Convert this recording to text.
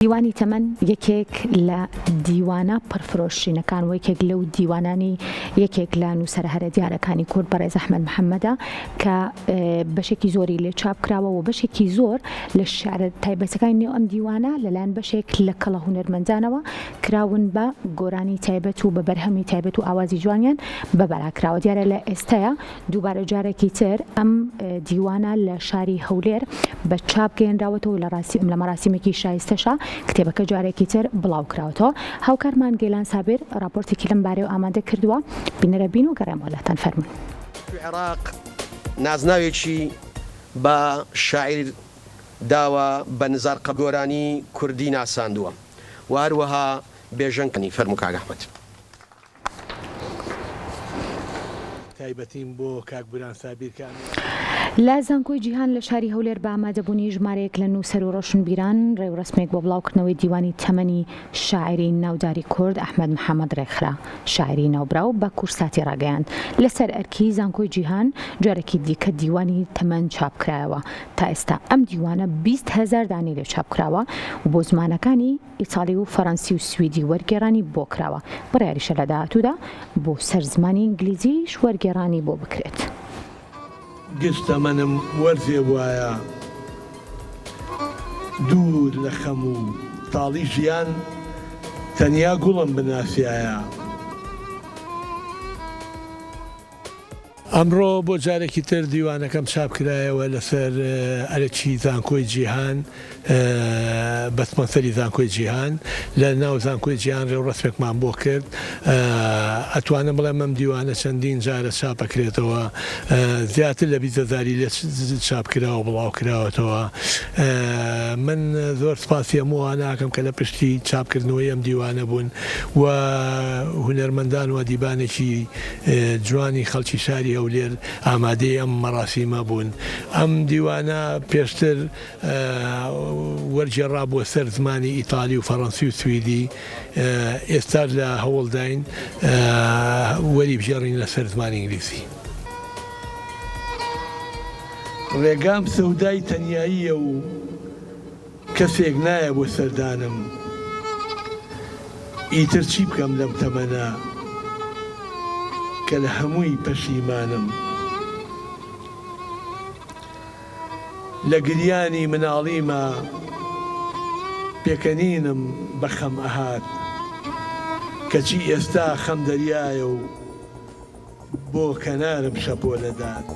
دیوانی تەمەن یەکێک لە دیوانە پڕفرۆشترینەکان و یەکێک لەو دیوانانی یەکێک لە نووسەرە هەرە دیارەکانی کورد بەڕێز ئەحمەد محەممەدە کە بەشێکی زۆری لێ چاپ کراوە و بەشێکی زۆر لە شعرە تایبەتەکانی نێو ئەم دیوانە لەلایەن بەشێک لە کەڵە هونەرمەندانەوە کراون بە گۆرانی تایبەت و بە بەرهەمی تایبەت و ئاوازی جوانیان بەبەرا کراوە دیارە لە ئێستایا دووبارە جارێکی تر ئەم دیوانە لە شاری هەولێر بە چاپ گەیەنراوەتەوە لە ڕاستی لە مەراسیمێکی شایستەشا کتێبەکە جارێکی تر بڵاو کراوەتەوە. هاوکارمان گەیلان سابیر ڕاپۆرتێکی لەم بارەیەوە ئامادە کردووە، بینەرە بین و گەڕێمەوە لاتان فەرموون. عێراق نازناوێکی بە شاعیر داوە بە نزار قەبانی کوردی ناساندووە و هەروەها بێژەنگ فەرموو کاک ئەحمەد. تایبەتیم بۆ کاک بوران سابیر کە ئەمە. لە زانکۆی جیهان لە شاری هەولێر بە ئامادەبوونی ژمارەیەک لە نووسەر و ڕۆشنبیران ڕێوڕەسمێک بۆ بڵاوکردنەوەی دیوانی تەمەنی شاعیری ناوداری کورد ئەحمەد محەمەد ڕێکخرا. شاعیری ناوبراو بە کوردساتی ڕاگەیاند، لەسەر ئەرکی زانکۆی جیهان جارێکی دیکە دیوانی تەمەن چاپکرایەوە، تا ئێستا ئەم دیوانە 20 هەزار دانەی لێ چاپکراوە و بۆ زمانەکانی ئیتاڵی و فەرەنسی و سویدی وەرگێڕانی بۆ کراوە، بڕیاریشە لە داهاتوودا بۆ سەر زمانی ئینگلیزیش وەرگێڕانی بۆ بکرێت. گشت تەمەنم وەرزێ بوایە دوور لە خەم و تاڵی ژیان تەنیا گوڵم بناسیایە. ئەمڕۆ بۆ جارێکی تر دیوانەکەم چاپ کرایەوە لەسەر ئەرکی زانکۆی جیهان بە سپۆنسەری زانکۆی جیهان لە ناو زانکۆی جیهان ڕێوڕەسمێکمان بۆ کرد ئەتوانم بڵێم ئەم دیوانە چەندین جارە چاپ ئەکرێتەوە زیاتر لە 20 هەزاری لێ چاپ کراوە بڵاو کراوەتەوە من زۆر سپاسی هەموو ئەوانە ئەکەم کە لە پشتی چاپکردنەوەی ئەم دیوانە بوون و هونەرمەندان و ئەدیبانێکی جوانی خەڵکی شاری هەولێر ئامادەی ئەم مەراسیمە بوون. ئەم دیوانە پێشتر وەرگێڕابووە سەر زمانی ئیتالی و فەڕەنسی و سویدی، ئێستاش لە هەوڵداین وەریبگێڕین لە سەر زمانی ئینگلیزی. ڕێگام سەودای تەنیاییە و. کەسێک نایە بۆ سەردانم ئیتر چی بکەم لەم تەمەنە کە لە هەمووی پەشیمانم لە گریانی مناڵیما پێکەنینم بە خەم ئەهات کەچی ئێستا خەم دەریایە و بۆ کەنارم شەپۆلەدات.